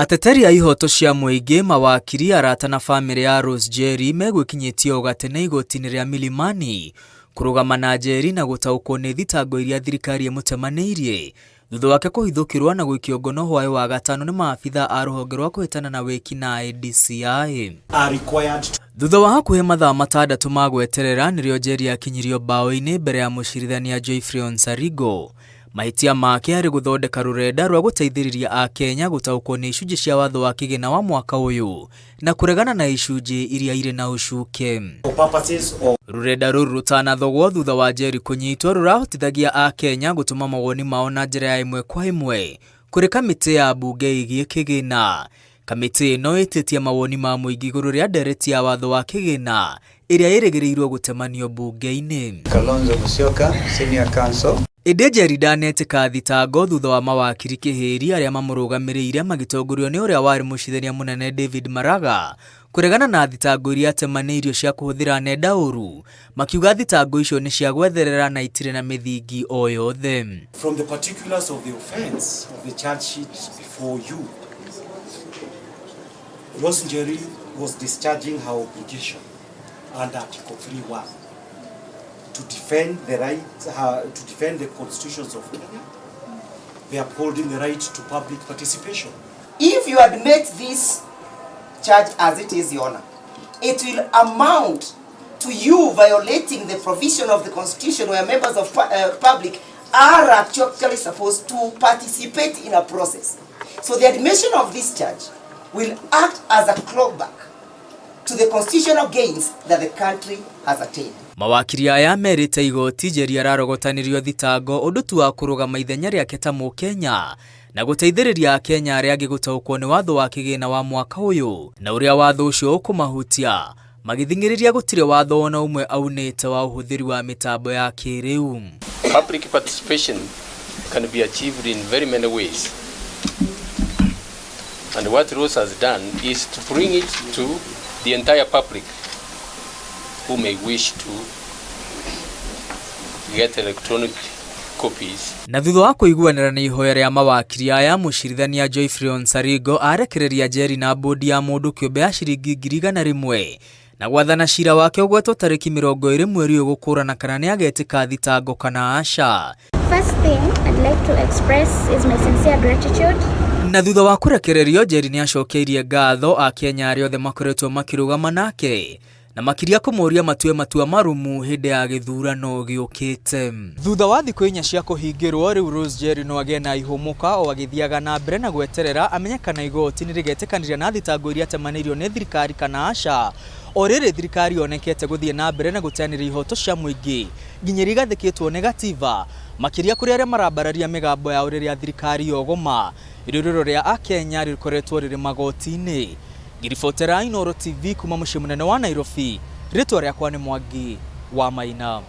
Ateteri a ihoto cia mũingĩ, mawakiri, arata na bamĩrĩ ya Rose Njeri megwĩkinyĩtie o gatene igoti-inĩ rĩa Milimani kũrũgama na Njeri na gũtaũkwo nĩ thitango iria thirikari ĩmũtemanĩirie thutha wake kũhithũkĩrwo na gũikio ngono hwaĩ wa gatano nĩ maabitha a rũhonge rwa kũhĩtana na wĩki-naĩ DCI. Are required to Thutha wa hakuhĩ mathaa matandatũ ma gweterera nĩrĩo Njeri akinyirio mbaũ-inĩ mbere ya mũcirithania Geoffrey Onsarigo. Mahĩtia make arĩ gũthondeka rũrenda rwa gũteithĩrĩria Akenya gũtaũkwo nĩ icunjĩ cia watho wa kĩgĩna wa mwaka ũyũ na kũregana na icunjĩ iria irĩ na ũcuke. For purposes of Rũrenda rũrũ rũtanathogwo thutha wa Njeri kũnyitwo rũrahotithagia Akenya gũtũma mawoni mao na njĩra ya ĩmwe kwa ĩmwe kũrĩ kamĩtĩ ya mbunge ĩgiĩ kĩgĩna. Kamĩtĩ ĩno ĩtĩtie mawoni ma mũingĩ igũrũ rĩa ndereti ya watho wa kĩgĩna ĩrĩa ĩrĩgĩrĩirwo gũtemanio mbunge-inĩ. Kalonzo Musyoka, Senior Counsel. Ĩndĩ Njeri ndanetĩka thitango thutha wa mawakiri Kĩhĩri arĩa mamũrũgamĩrĩire magĩtongorio nĩ ũrĩa warĩ mũcirithania mũnene David Maraga kũregana na thitango iria atemanĩirio cia kũhũthĩra nenda ũru, makiuga thitango icio nĩ cia gwetherera na itirĩ na mĩthingi o yothe. From the particulars of the offense of the charge sheet before you, Rose Njeri was discharging her obligation under Article 3.1 to defend the right, to defend the constitutions of Kenya, the upholding the right to public participation. If you admit this charge as it is, Your Honor, it will amount to you violating the provision of the Constitution where members of public are actually supposed to participate in a process. So the admission of this charge will act as a clawback to the constitutional gains that the country has attained. Mawakiri aya merĩte igoti Njeri ararogotanirio thitango ũndũ tu wa kũrũgama ithenya rĩake ta mũkenya na gũteithĩrĩria Akenya arĩa angĩ gũtaũkwo nĩ watho wa kĩgĩna wa mwaka ũyũ na ũrĩa watho ũcio ũkũmahutia, magĩthing'ĩrĩria gũtirĩ watho ona ũmwe aunĩte wa ũhũthĩri wa mĩtambo ya kĩrĩu. Public participation can be achieved in very many ways. And what Rose has done is to bring it to the entire public who may wish to get electronic copies. Na thutha wa kũiguanĩra na ihoya rĩa mawakiri aya, mũcirithania Geoffrey Onsarigo arekereria Njeri na bũndi ya mũndũ kĩũmbe ya ciringi 100,000 na gwathana cira wake ũgwetwo tarĩki 20 mweri ũyũ gũkũrana kana nĩ agetĩka thitango kana aca. First thing I'd like to express is my sincere gratitude. Na thutha wa kũrekererio Njeri nĩ acokeirie ngatho Akenya arĩa othe makoretwo makĩrũgama nake na makĩria kũmoria matue matua marumu hĩndĩ ya gĩthurano gĩũkĩte. Thutha wa thikũ 4 cia kũhingĩrwo, rĩu Rose Njeri no agĩe na ihũmũka o agĩthiaga na mbere na gweterera amenye kana igoti nĩ rĩgetĩkanĩria na thitango iria atemanĩirio nĩ thirikari kana aca. O rĩrĩ thirikari yonekete gũthiĩ na mbere na gũteanĩria ihoto cia mũingĩ nginya iria igathĩkĩtwo nĩ gatiba, makĩria kũrĩ arĩa marambararia mĩgambo yao rĩrĩa thirikari yogoma. Irũrĩro rĩa Akenya rĩkoretwo rĩrĩ magoti-inĩ. Ngĩribotera Inooro TV kuma mũciĩ mũnene wa Nairobi, rĩtwa rĩakwa nĩ Mwangi wa Maina.